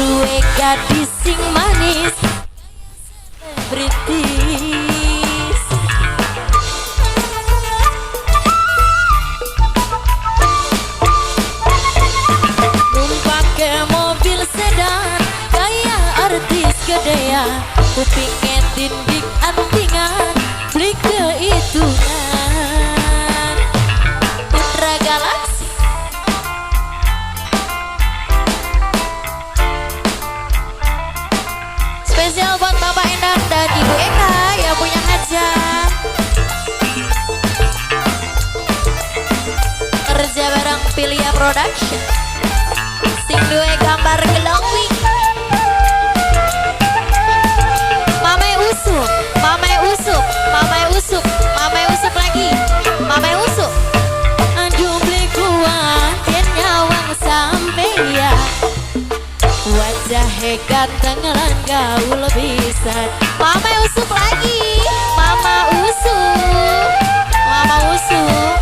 Luruwe gadis sing manis, selebritis. Numpake mobil sedan gaya artis gedean, kupinge tindik antingan, beli kehitungan. Putra Galaksi. Spesial buat Bapak Endang dan Ibu Eka yang punya hajat. Kerja bareng Pilia Production. Sing duwe gambar glowing. Mame usup, mame usup, mame usup, mame usup lagi, mame usup. Aduh, beli kuat yen nyawang sampeyan. Wajah ganteng lan gaul bisa. Mama usup lagi, mama usup, mama usup,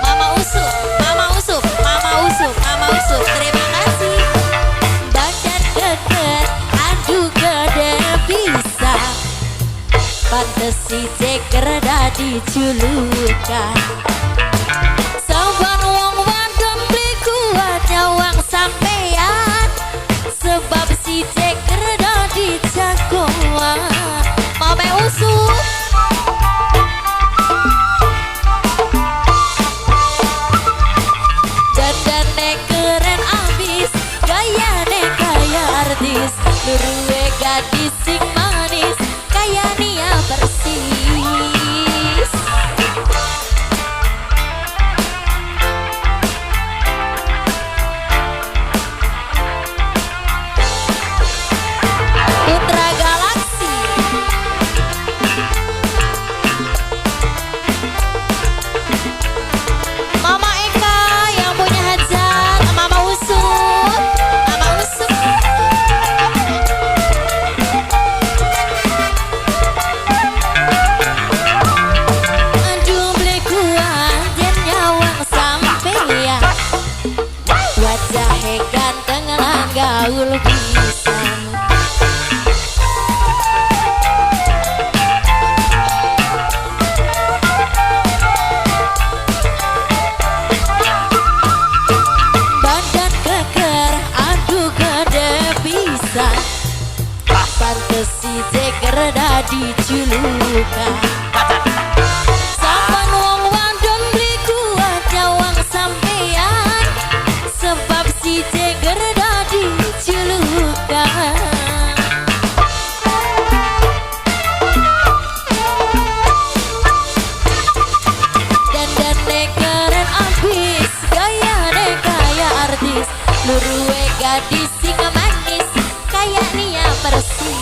mama usup, mama usup, mama usup, mama usup. Terima kasih. Badan keker, aduh gede bisa. Pantes si ceker dadi julukan. Saban wong wadon beli kuat nyawang sampeyan, sebab si ceker dadi jagoan. Mame usup. Dandane keren abis, gayane kaya artis. Luruwe gadis sing manis, kaya Nia persis. Putra Galaksi. Mama Eka yang punya hajat, Mama Usup, Mama Usup. Aduh, beli kuat yen nyawang sampeyan. Wajah ganteng lan gaul pisan. Badan keker, aduh gede pisan. Pantes si ceker dadi julukan. Saban wong wadon beli kuat nyawang sampeyan, sebab si ceker dadi julukan. Dandane keren abis, gayane kaya artis. Luruwe gadis sing manis, kaya Nia persis.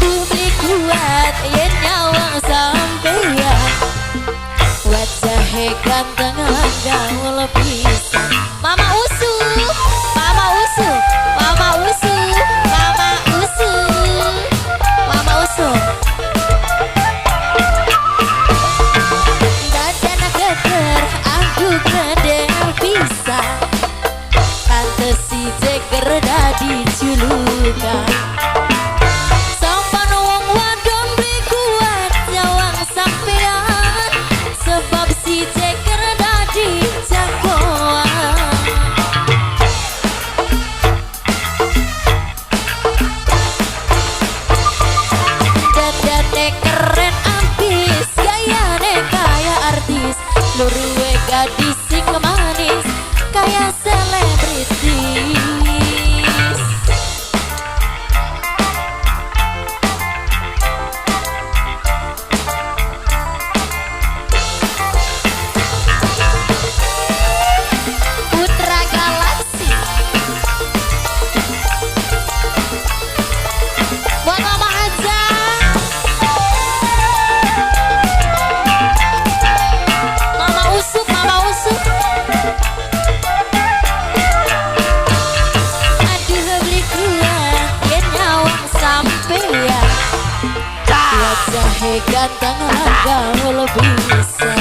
Duh, beli kuat yen nyawang sampeyan. Wajah ganteng lan gaul pisan. Mama usup, mama usup, mama usup, mama usup, mama usup. Badan keker, aduh gede pisan. Pantes si ceker dadi julukan. Sampan wong wadon beli kuat nyawang sampean, sebab si ceker dadi jagoan. Dandane keren abis, gayane kaya artis. Luruwe gadis sing manis, kaya selebritis. Ganteng lan gaul bisa.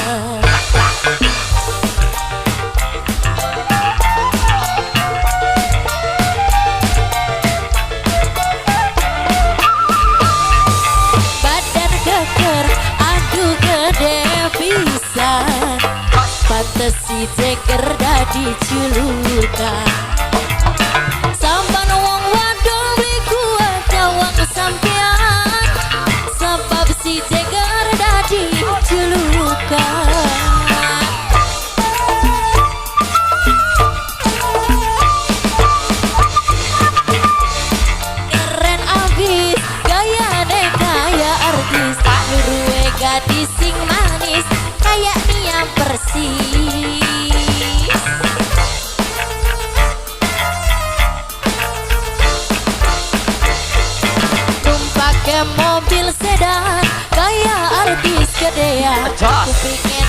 Badan keker, aduh, gede pisan. Pantes si Ceker dadi julukan. Sampan wong wadon beli kuat nyawang sampean, sebab si Ceker dadi julukan. Keren abis gayane kaya artis. Luruhe gadis sing manis kayak Nia persis. Numpake mobil sedan kayak artis gedean. Jos. Kupinge